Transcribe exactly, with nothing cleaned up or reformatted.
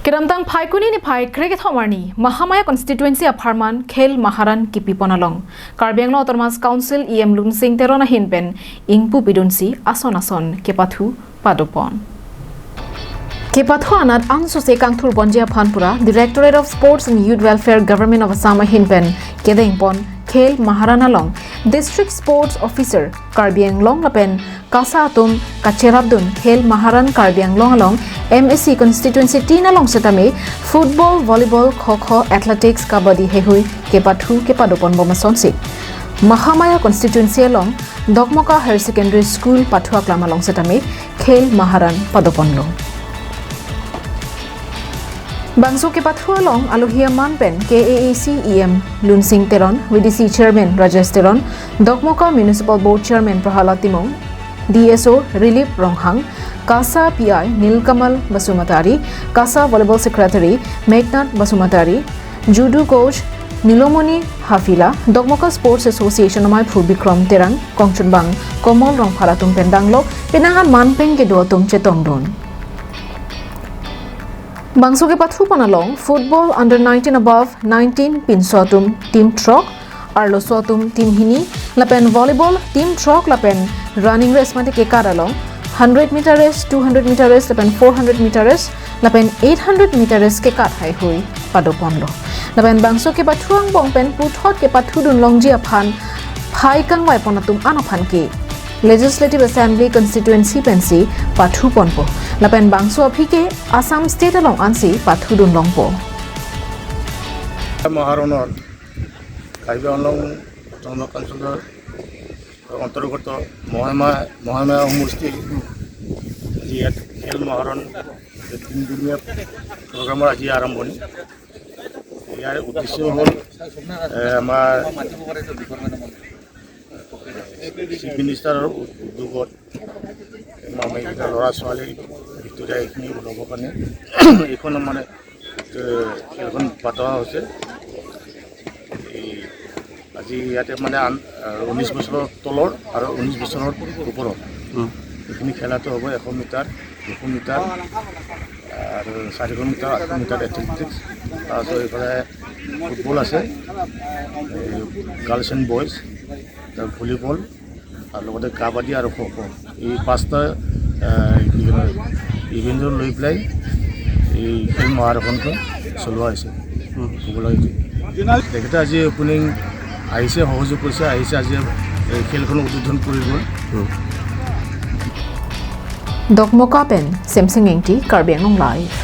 Kedamtang Phaikuni niphai krekethom arni Mahamaya constituency apharman Khel Maharan kipipon along Karbi Anglong Autonomous Council E M Lunsing Teron ahin pen ingpu pidunsi ason ason kepathu padopon. Kepathu anat ansose kangthurponji aphan pura Directorate of Sports and Youth Welfare, Government of Assam ahin pen kedengpon Khel Maharan along District Sports Officer Karbi Anglong lapen KASA atum kacherapdun Khel Maharan Karbi Anglong along M A C constituency tin along setame football, volleyball, kho kho, athletics, kabaddi heihui kepathu kepadoponbom asonsi Mahamaya constituency along Dokmoka Higher Secondary School pathu aklam along setame Khel Maharan padoponlo. Bangso kepathu along alohi aman pen K A A C E M Lunsing Teron, V D C Chairman Rajesh Teron, Dokmoka Municipal Board Chairman Prahalad Timung, D S O Rilip Ronghang, KASA P I Nilkamal Basumatary, KASA Volleyball Secretary Meghnad Basumatary, Judo Coach Nilomoni Hafila, Dokmoka Sports Association amaiphu Bikrom Terang, kongchunbang Komol Rongphar atum pen danglok penang an manpeng kedo atum chetongdun. Bangso kepathupon along football under nineteen above nineteen pinso atum team throk, arloso atum team hini, lapen volleyball team throk lapen running race mate kekat along hundred meter race, two hundred meter race lapen four hundred meter race lapen eight hundred meter race kekat heihui padoponlo. Lapen bangso kepathu angbong pen puthot kepathudunlongji aphan phai kangvaipon atum an aphan ke Legislative Assembly constituency pensi pathuponpo. Lapen bangso aphi ke Assam State along ansi pathudunlongpo. মহাৰণৰ কাৰ্বি আংলং অট'নমাছ কাউন্সিলৰ অন্তৰ্গত মহামা মহামায়া সমষ্টি আজি ইয়াত খেল মহাৰণ তিনিদিনীয়া প্ৰগ্ৰামৰ আজি আৰম্ভণি। ইয়াৰ উদ্দেশ্য হ'ল, এ, আমাৰ চিফ মিনিষ্টাৰৰ উদ্যোগত আমাৰ এইকেইটা ল'ৰা ছোৱালী ভিতৰীয়া এইখিনি ওলাবৰ কাৰণে এইখন মানে, এ, খেলখন পতা হৈছে। এই আজি ইয়াতে মানে আন-, আ, ঊনৈশ বছৰৰ তলৰ আৰু ঊনৈশ বছৰৰ ওপৰৰ উম। এইখিনি খেলাটো হ'ব এশ মিটাৰ, দুশ মিটাৰ আৰু চাৰিশ মিটাৰ, আঠশ মিটাৰ এথলেটিক্স। তাৰপিছত এইফালে ফুটবল আছে, এই গাৰ্লছ এণ্ড বয়জ, তাৰ ভলীবল, আৰু লগতে কাবাডী আৰু খো খো। এই পাঁচটা, আহ, কি কয়, ইভেণ্টৰ লৈ পেলাই এই খেল মহাৰণখন চলোৱা হৈছে। উম। হ'ব লাগে। তেখেতে আজি অপেনিং আহিছে, সহযোগ কৰিছে, আহিছে, আজি এই খেলখন উদ্বোধন কৰি গ'ল। উম। Dokmoka pen Semsing Engti, Karbi Anglong Live.